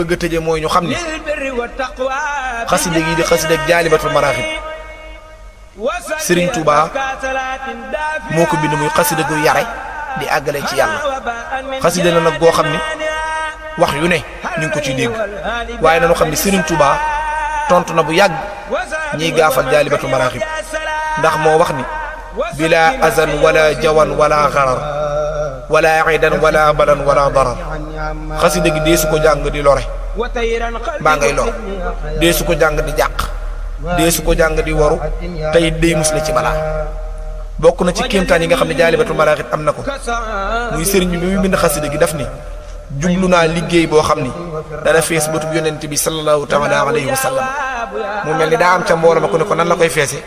bëgg a tëje mooy ñu xam ni xasida gi di xasida ak jaalibatul maraaxib Serigne Touba moo ko bind muy xasida gu yare di àggale ci yàlla xasida la nag goo xam ni wax yu ne ñu ngi ko ciy dégg waaye nañu xam ni Serigne Touba tontu na bu yàgg ñiy gaafal jaalibatul maraaxib ndax moo wax ni bila azan wala jawan wala xarar wala idan wala balan wala darar xasida gi dee su ko jàng di lore mbaa ngay lor dee su ko jàng di jàq dee su ko jàng di waru tey day musle ci balaa bokk na ci kéemtaan yi nga xam ne jaalibatul maraaxib am na ko muy sëriñ bi muy bind xasida gi daf ni jublu naa liggéey boo xam ni dana fees bëtub yonent bi sallallahu taala alayhi wa sallam mu mel ni daa am ca mbooloo ma ku ne ko nan la koy feese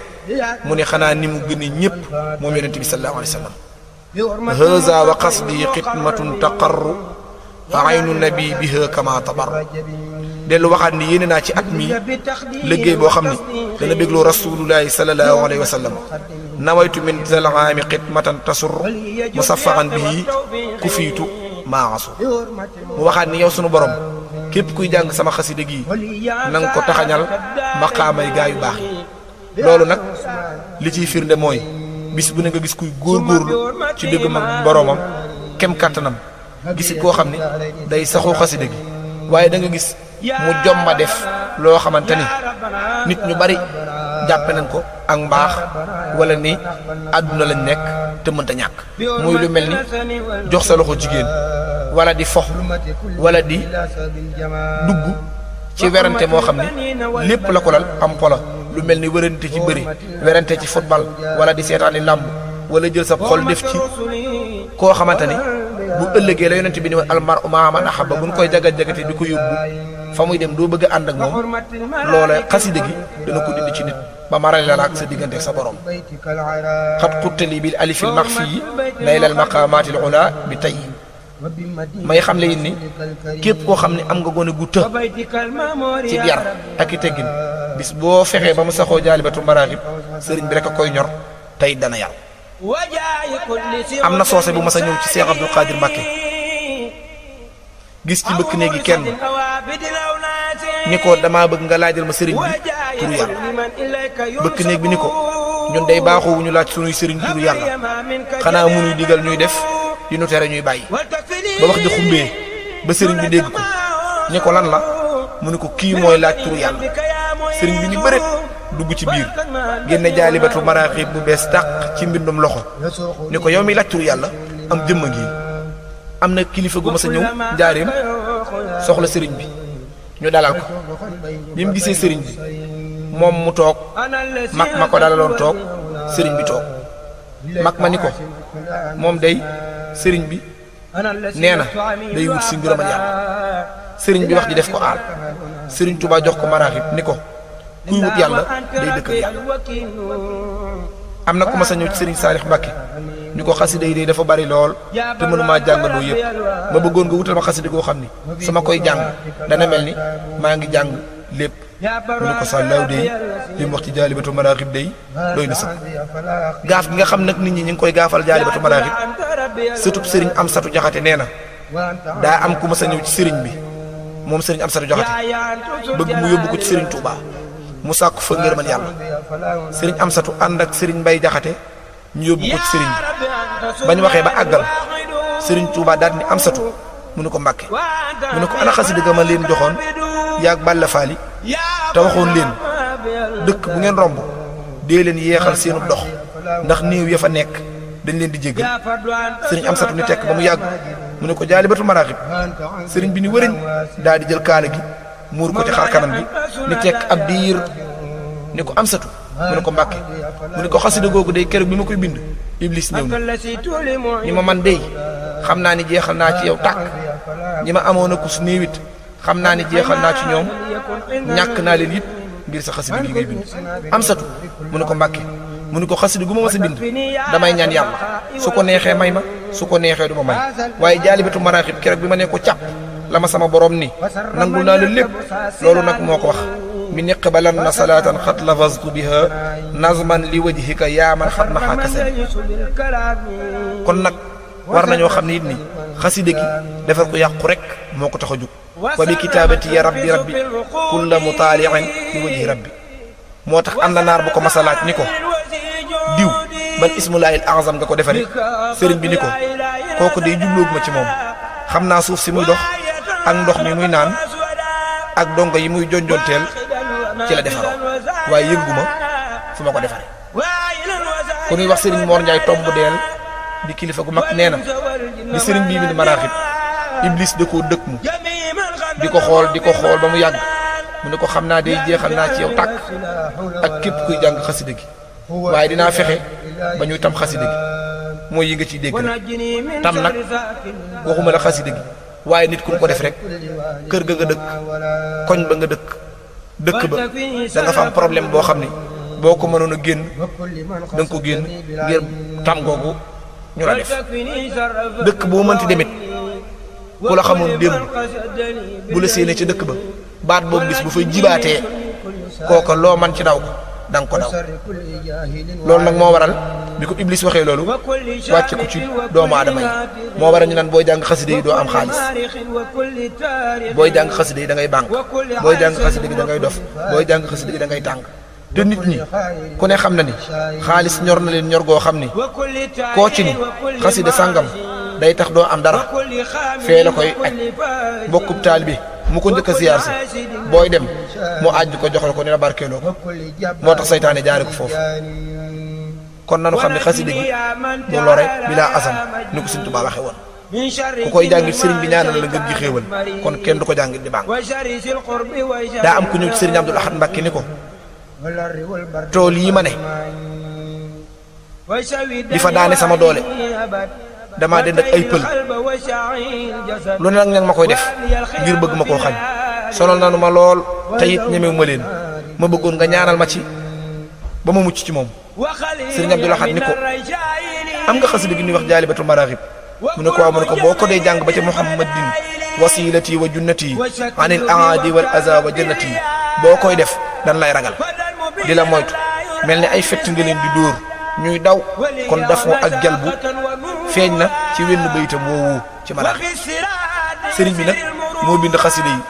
mu ne xanaa ni mu gëne ñëpp moom yonent bi sallallahu alayhi wa sallam haza wa qasdi xidmatun taqarru aynu nabi biha kama tabar dellu waxaat ni yéene naa ci at mi liggéey boo xam ni dana bégloo rasulullahi sallallahu alayhi wa sallam nawaytu min zalaami xidmatan tasur musaffaxan bihi ku fiitu maasu mu waxaat ni yow sunu borom képp kuy jàng sama xasida gi na nga ko taxañal maqaamay gaa yu baax yi loolu nag li ciy firnde mooy bis bu ne nga gis kuy góorgóorlu ci dëgg mag boroomam kem kàttanam gisi koo xam ni day saxoo xasida gi waaye da nga gis mu jomba def loo xamante ni nit ñu bari jàppe nañ ko ak mbaax wala ni àdduna lañ nekk te mënta ñàkk muy lu mel ni jox sa loxo jigéen wala di fox wala di dugg ci werante moo xam ni lépp la ko lal am pola lu mel ni wërante ci bëri werante ci football wala di seetaani làmb wala jël sa xol def ci koo xamante ni bu ëllëgee la yonent bi ni almar'u ma'a man ahabba bu ñu koy jagat-jagate di ko yóbbu fa muy dem doo bëgg a ànd ak moom loola xasida gi dana ko dindi ci nit ba maral la ak sa diggante ak sa borom xat xuttali bil alifil maxfi yi naylal maqamatil ula bi tey may xam le it ni képp koo xam ne am nga gone gu të ci yar ak i teggin bis boo fexee ba mu saxoo jaalibatul maraaxib sëriñ bi rek a koy ñor tey dana yar am na soose bu mas a ñëw ci Cheikh Abdou Khadir Mbacké gis ci bëkk néegi kenn ni ko dama bëgg nga laajal ma sëriñ bi turu yàlla bëkk néeg bi ni ko ñun day baaxoo wu ñu laaj sunuy sëriñ turu yàlla xanaa munuy digal ñuy def di nu tere ñuy bàyyi ba wax di xumbee ba sëriñ bi dégg ko ni ko lan la mu ni ko kii mooy laaj turu yàlla sëriñ bi ni bëreet dugg ci biir génne jaalibatu maraaxib bu bees tàq ci mbindum loxo ni ko yow mi laaj turu yàlla am jëmma ngi am na kilifa gu mas a ñëw njaareem soxla sëriñ bi ñu dalal ko bi mu gisee sëriñ bi moom mu toog mag ma ko dalaloon toog sëriñ bi toog mag ma ni ko moom day sëriñ bi nee na day wut si ngërëmal yàlla sëriñ bi wax ji def ko aal sëriñ Tuubaa jox ko maraaxib ni ko kuy wut yàlla day dëkk ak yàlla am na ku ma sa ñëw ci sëriñ Saalix Mbàkke ñu ko xasida yi day dafa bari lool te mënumaa jàngandoo yëpp ma bëggoon nga wutal ma xasida goo xam ni su ma koy jàng dana mel ni maa ngi jàng lépp mu ne ko sàllaaw day li mu wax ci jaalibatu maraaxib day doy na sëkk gaaf gi nga xam nag nit ñi ñu ngi koy gaafal jaalibatu maraaxib sëtub sëriñ am satu jaxate nee na daa am ku ma sa ñëw ci sëriñ bi moom sëriñ am satu jaxate bëgg mu yóbbu ko ci sëriñ Touba mu sàkku fa ngërëmal yàlla sëriñ am satu ànd ak sëriñ Mbay jaxate ñu yóbbu ko ci sëriñ bi bañ waxee ba àggal sëriñ Touba daal ni am satu mu ne ko Mbàkke mu ne ko ana xasida ga ma leen joxoon yaag Balla Faali te waxoon leen dëkk bu ngeen romb dee leen yeexal seenu dox ndax néew ya fa nekk dañ leen di jéggal sëriñ am satu ni tekk ba mu yàgg mu ne ko jaalibatu maraaxib sëriñ bi ni wëriñ daal di jël kaala gi muur ko ci xar kanam bi ni tekk ab diir ni ko am satu mu ne ko Mbàkke mu ne ko xasida googu day keroog bi ma koy bind iblis ñëw na ni ma man dey xam naa ni jeexal naa ci yow tàkk ñi ma amoon a kus néewit xam naa ni jeexal naa ci ñoom ñàkk naa leen it ngir sa xasida gi ngay bind am satu mu ne ko Mbàkke mu ne ko xasida gu ma mas a bind damay ñaan yàlla su ko neexee may ma su ko neexee du ma may waaye jaalibatu maraaxib keroog bi ma ne ko càpp la ma sama borom ni nangul naa la lépp loolu nag moo ko wax mi niqbalan na salaatan xat lafaztu biha nazman li wajhika yaa man xat naxaa kasal kon nag war nañoo xam ne it ni xasida gi defar ko yàqu rek moo ko tax a jóg wa bi kitaabati ya rabbi rabbi kulla mutaali'in li wajhi rabbi moo tax am na naar bu ko masalaat ni ko diw ban ismullaahil azam nga ko defare sëriñ bi ni ko kooku day jublooguma ci moom xam naa suuf si muy dox ak ndox mi muy naan ak dongo yi muy jonjonteel ci la defaroo waaye yënguma fu ma ko defare ku ñuy wax sëriñ Mor Ndiaye tomb deel di kilifa gu mag nee na di sëriñ bii bind maraaxib iblis da koo dëkk mu di ko xool ba mu yàgg mu ne ko xam naa day jeexal naa ci yow tàkk ak képp kuy jàng xasida gi waaye dinaa fexe ba ñuy tam xasida gi mooy yi nga ciy dégg rek tam nag waxuma la xasida gi waaye nit ku ko def rek kër ga nga dëkk koñ ba nga dëkk ba da nga fa am problème boo xam ni boo ko mënoon a génn da nga ko génn ngir tam googu ñu la def dëkk boo mënti demit ku la xamoon démb bu la séenee ci dëkk ba baat boobu bis bu fay jibaatee kooka loo man ci daw ko da nga ko daw loolu nag moo waral bi ko Iblis waxee loolu wàcce ko ci doomu aadama yi moo waral ñu naan booy jàng xasida yi doo am xaalis booy jàng xasida yi da ngay bànk booy jàng xasida yi da ngay dof booy jàng xasida yi da ngay tàng te nit ñi ku ne xam na ni xaalis ñor na leen ñor goo xam ni koo ci ni xasida sàngam day tax doo am dara fee la koy aj bokkub taal bi mu ko njëkk a siyaar si booy dem mu àjj ko joxal ko ni la barkeeloo ko moo tax saytaane jaare ko foofu kon nanu xam ne xasida gi du lore bilaa asam ni ko Sëriñ Tuubaa waxe woon ku koy jàngit sëriñ bi ñaanal la ngeen gi xéewal kon kenn du ko jàngit di bànk daa am ku ñëw ci sëriñ Abdul Ahad Mbàkke ni ko tool yi ma ne di fa daane sama doole damaa dend ak ay pël lu ne nag ña ma koy def ngir bëgg ma koo xañ sonal nanu ma lool te it ñemewu ma leen ma bëggoon nga ñaanal ma ci ba ma mucc ci moom sëriñ Abdul Ahad ni ko am nga xasida gi ñuy wax jaalibatul maraaxib mu ne ko waaw mu ne ko boo ko dee jàng ba ca muhammadin wasilati wa junnati anil aadi wal aza wa jannati boo koy def dan lay ragal di la moytu mel ni ay fett nga leen di dóor ñuy daw kon dafoo ak jalbu feeñ na ci wenn bayitam woowu ci maraaxib sëriñ bi nag moo bind xasida yi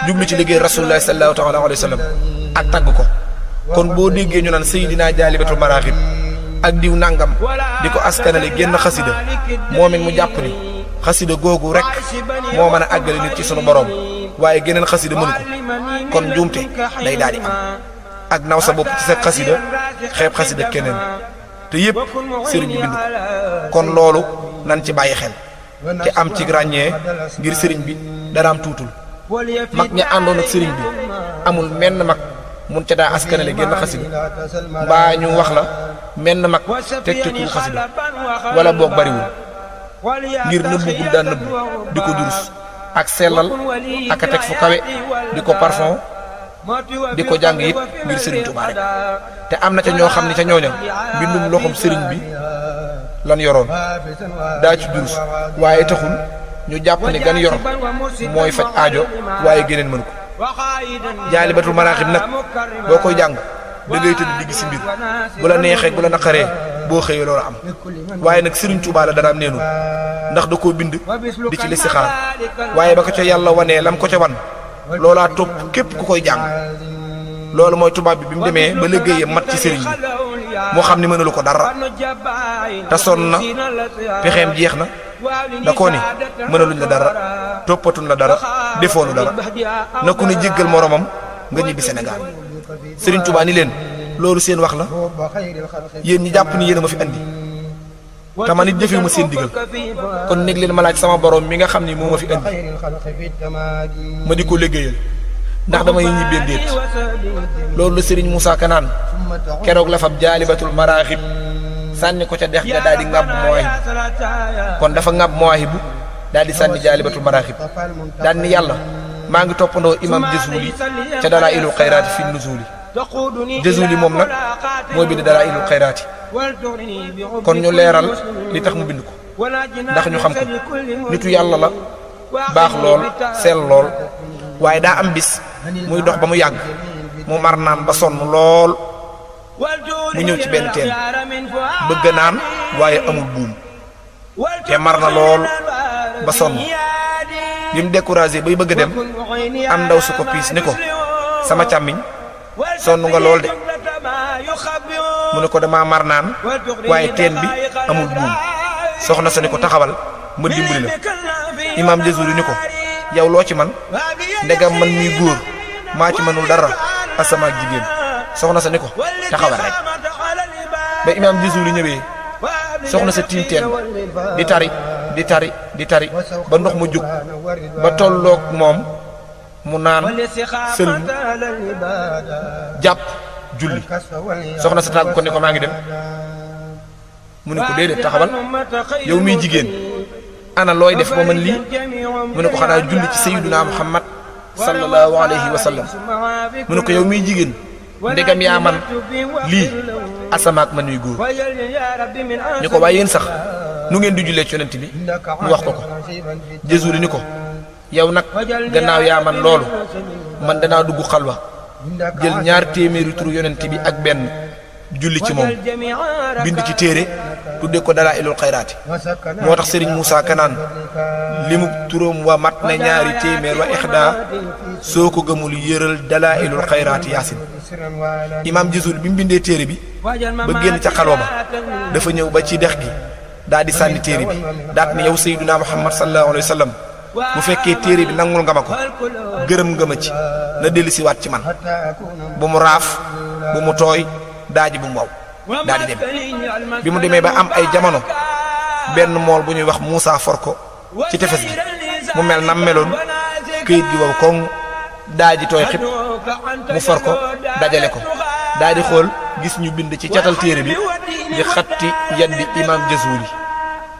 jublu ci liggéey rasulullahi sallallahu taala alayhi wa sallam ak tagg ko kon boo déggee ñu naan sayidina jaalibatul maraaxib ak diw nangam di ko askanale génn xasida moom it mu jàpp ni xasida googu rek moo mën a àggale nit ci sunu borom waaye geneen xasida mënu ko kon njuumte day daal di am ak naw sa bopp ci sa xasida xeeb xasida keneen te yëpp sëriñ bi bind ko kon loolu nan ci bàyyi xel te am ci ràññee ngir sëriñ bi dara am tuutul mag ña àndoon ak sëriñ bi amul menn mag mun ca daa askanale génn xasida mbaa ñu wax la menn mag teg ca tuur xasida wala boog bariwul ngir nëbbu gum daan nëbbu di ko durus ak sellal ak a teg fu kawe di ko parfum di ko jàng it ngir sëriñ Tuubaa rek te am na ca ñoo xam ne ca ñooña mbindum loxoom sëriñ bi lan yoroon daa ci durus waaye taxul ñu jàpp ne gan yor mooy faj aajo waaye geneen mën ko jaalibatul maraaxib nag boo koy jàng da ngay tëdd digg si mbir bu la neexee bu la naqaree boo xëyee loolu am waaye nag Sëriñ Tuubaa la dara am neenu ndax da koo bind di ci listixaar waaye ba ko ca yàlla wanee lam ko ca wan loolaa topp képp ku koy jàng loolu mooy tubaab bi bi mu demee ba liggéeyam mat ci sëriñ bi moo xam ne mënalu ko dara te sonn na pexeem jeex na da koo ni mënaluñ la dara toppatuñ la dara defoonu dara na ku ne jéggal moromam nga ñibbi Sénégal Sëriñ Tuubaa ni leen loolu seen wax la yéen ñi jàpp ni yéen a ma fi andi te man it jëfee ma seen digal kon néeg leen ma laaj sama borom mi nga xam ni moo ma fi andi ma di ko liggéeyal ndax damay ñibbee déet loolu la Serigne Moussa Kanaan keroog la fab jaalibatul maraaxib sànni ko ca dex ga daal di ŋàbb mawaahibu kon dafa ŋàbb mawaahibu daal di sànni jaalibatul maraaxib daal ni yàlla maa ngi toppandoo imam Jazuli ca Dalaa'ilul Xayraati fi nuzuuli Jazuli moom nag mooy bind Dalaa'ilul Xayraati kon ñu leeral li tax mu bind ko ndax ñu xam ko nitu yàlla la baax lool sell lool waaye daa am bis muy dox ba mu yàgg mu mar naan ba sonn lool mu ñëw ci benn teen bëgg naan waaye amul buum te mar na lool ba sonn bi mu découragé bay bëgg a dem am ndaw su ko piis ni ko sama càmmiñ sonn nga lool de mu ne ko dama mar naan waaye teen bi amul buum soxna sa ni ko taxawal ma dimbali la imaam Jazuli ni ko yow loo ci man ndegam man muy góor maa ci mënul dara asama ak jigéen soxna sa ni ko taxawal rek ba imaam Jazuli ñëwee soxna sa tiim teen di tari ba ndox mu jóg ba tolloog moom mu naan sëlmu jàpp julli soxna sa tàgg ko ne ko maa ngi dem mu ne ko déedéet taxawal yow miy jigéen ana looy def ba man lii mu ne ko xanaa julli ci sayyiduna Muhammad sallallahu alayhi wa sallam mu ne ko yow miy jigéen ndegam yaa man lii asamaak man yuy góor ñu ko waaye yéen sax nu ngeen di jullee ci yonent bi mu wax ko ko Jazuli ni ko yow nag gannaaw yaa man loolu man danaa dugg xalwa jël 2 téeméeri turu yonent bi ak benn julli ci moom bind ci téere tudde ko Dalaa'ilul Xayraati moo tax Serigne Moussa Kanaan li mu turam wa mat na 2 téeméer wa ixda soo ko gëmul yëral Dalaa'ilul Xayraati yaasin imaam Jazuli bi mu bindee téere bi ba génn ca xalwa ba dafa ñëw ba ci dex gi daal di sànni téere bi daat ni yow Seydina Muhammad sallallahu alayhi wa sallam bu fekkee téere bi nangul nga ma ko gërëm nga ma ci na dellusi waat ci man bu mu raaf bu mu tooy daaji bu mu waw daal di dem bi mu demee ba am ay jamono benn mool bu ñuy wax Moussa for ko ci tefes gi mu mel nam meloon këyit gi wow koŋ daaji tooy xib mu for ko dajale ko daal di xool gis ñu bind ci catal téere bi di xatti yaddi imaam Jazuli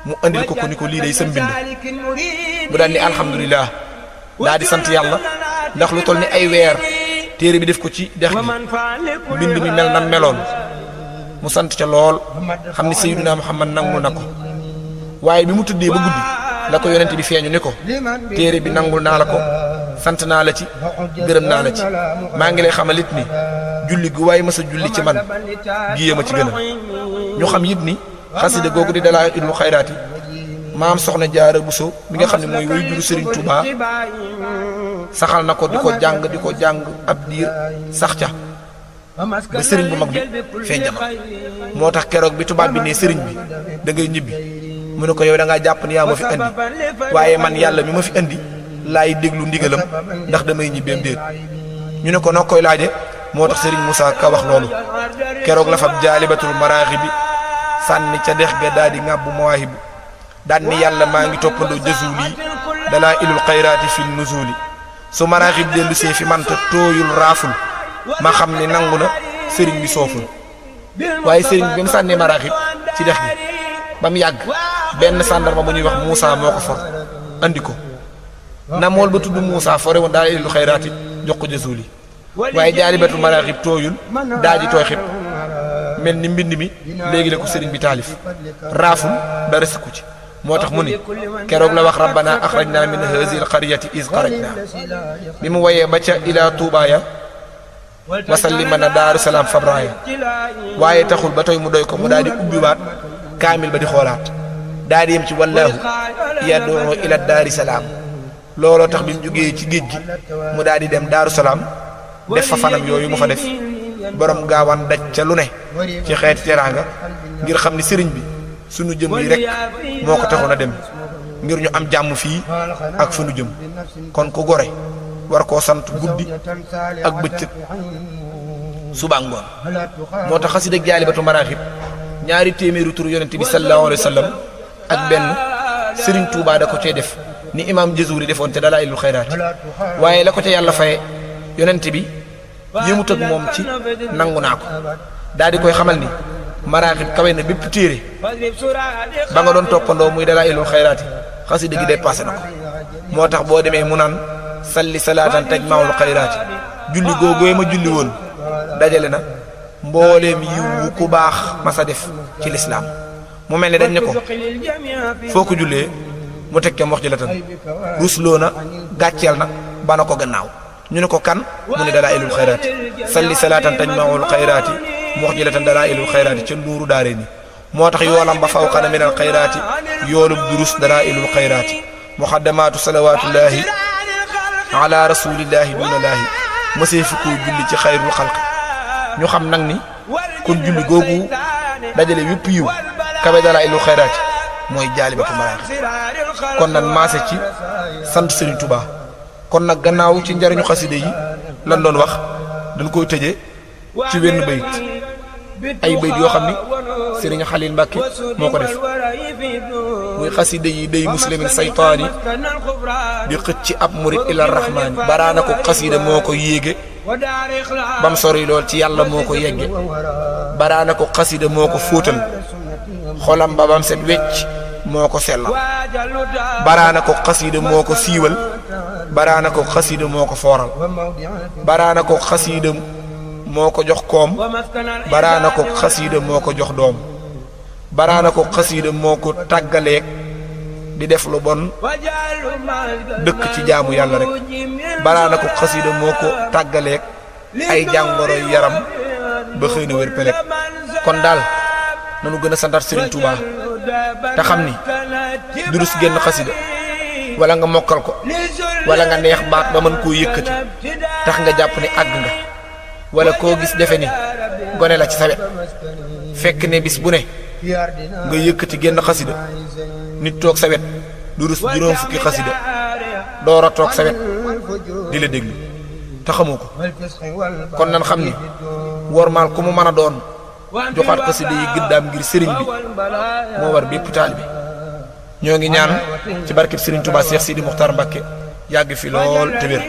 mu andil ko ni ko lii day sa mbind mu daal ni alhamdulilah daal di sant yàlla ndax lu toll ni ay weer téere bi def ko ci dex gi mbind mi mel na meloon mu sant ca lool xam ni Sayyidina Muhammad nangul na ko waaye bi mu tëddee ba guddi la ko yonent bi feeñu ni ko téere bi nangul naa la ko sant naa la ci gërëm naa la ci maa ngi lay xamalit ni julli gu waaye mës a julli ci man gii ma ci gën a ñu xam yit ni xasida googu di Dalaa'ilul Xayraati maam soxna Jaara Buso mi nga xam ne mooy way juru Serigne Touba saxal na ko di ko jàng ab diir sax ca ba Serigne bu mag bi feeñ jamono moo tax keroog bi tubaab bi ne Serigne bi da ngay ñibbi mu ne ko yow da ngaa jàpp ni yaa ma fi andi waaye man yàlla mi ma fi andi laay déglu ndigalam ndax damay ñibbeem déet ñu ne ko noo koy laaje moo tax Serigne Moussa Ka wax loolu keroog la fab jaalibatul maraaxibi sànni ca dex ga daal di ŋàbbu mawaahibu daan ni yàlla maa ngi toppandoo Jazuli Dalaa'ilul Xayraati fi nuzuli su maraaxib dellu see fi manta tooyul raaful ma xam ni nangu na Serigne bi sooful waaye Serigne bi mu sànnee maraaxib ci dex gi ba mu yàgg benn sàndarma bu ñuy wax Moussa moo ko for andi ko na mool ba tudd Moussa fore woon Dalaa'ilul Xayraati jox ko Jazuli waaye jaalibatul maraaxib tooyul daa ji tooy xib mel ni mbind mi léegi la ko Serigne bi taalif raaful dara sikku ci moo tax mu ni keroog la wax rabbana axrajna min haazihil qaryati iz xarajna bi mu woyee ba ca ilaa tuubaaya wasallimana daaru salaam fabraaya waaye taxul ba tey mu doy ko mu daal di ubbiwaat kaamil ba di xoolaat daal di yem ci wallaahu yad'u ila daari salaam looloo tax bi mu jógee ci géej gi mu daal di dem daaru salaam def fa fanam yooyu mu fa def borom gaawaan daj ca lu ne ci xeeti teraanga ngir xam ni sëriñ bi sunu jëm yi rek moo ko taxoon a dem ngir ñu am jàmm fii ak fu nu jëm kon ku gore war koo sant guddi ak bëccëg suba ngoon moo tax xasida Jaalibatu Maraaxib 2 téeméeri tur yonent bi sallallahu alayhi wa sallam ak benn sëriñ Touba da ko cee def ni imaam Jazuli defoon te Dalaa'ilul Xayraati waaye la ko ca yàlla faye yonent bi yëmut ak moom ci nangu naa ko daal di koy xamal ni maraaxib kawe na bépp téere ba nga doon toppandoo muy Dalaa'ilul Xayraati xasida gi dépassé na ko moo tax boo demee mu naan salli salaatan tajmaul xayraati julli googooy ma julli woon dajale na mbooleem yiw wu ku baax masa def ci lislaam mu mel ne dañ ne ko foo ko jullee mu teg kem wax ji la tan rusloo na gàcceel na ba na ko gannaaw ñu ne ko kan mu ne Dalaa'ilul Xayraati salli salaatan tajmaul xayraati mu wax ji la tan Dalaa'ilul Xayraati ca nuuru daare ni moo tax yoolam ba fawqana minal xayraati yoolub durus Dalaa'ilul Xayraati muxaddamaatu salawaatullaahi ala rasulillahi dunallaahi mësee fi ko julli ci xayrul xalq ñu xam nag ni kon julli googu dajale yëpp yiw kawe dala ilu xayraat mooy jaalibatu maraaxib kon nag maase ci sant Serigne Touba kon nag gannaaw ci njariñu xaside yi lan doon wax dañ koy tëjee ci wenn bayit ay bayit yoo xam ni Serigne Khalil Mbacke moo ko def muy xaside yi day muslimin saytaani di xëcc ci ab murit ila rahmaani baraana ko xaside moo ko yéege bam sori lool ci yàlla moo ko yegge baraana ko xaside moo ko fóotal xolam ba bam set wecc moo ko sellal baraana ko xaside moo ko siiwal baraana ko xaside moo ko fooral baraana ko xaside moo ko jox koom baraana ko xaside moo ko jox doom baraana ko xaside moo ko tàggaleeg di def lu bon dëkk ci jaamu yàlla rek baraana ko xaside moo ko tàggaleeg ay jàngoro yaram ba xëy na wér pelek kon daal nanu gën a santaat Serigne Touba te xam ni durus génn xasida wala nga mokkal ko wala nga neex baat ba mën koo yëkkati tax nga jàpp ni àgg nga wala koo gis defe ni gone la ci sa wet fekk ne bis bu ne nga yëkkati génn xasida nit toog sa wet durus juróom fukki xasida door a toog sa wet di la déglu te xamoo ko kon nan xam ni wormaal ku mu mën a doon joxaat xasida yi gëddaam ngir sëriñ bi moo war bépp taalibe ñoo ngi ñaan ci barkeb Serigne Touba Cheikh Sidi Mokhtar Mbacké yàgg fi lool te wér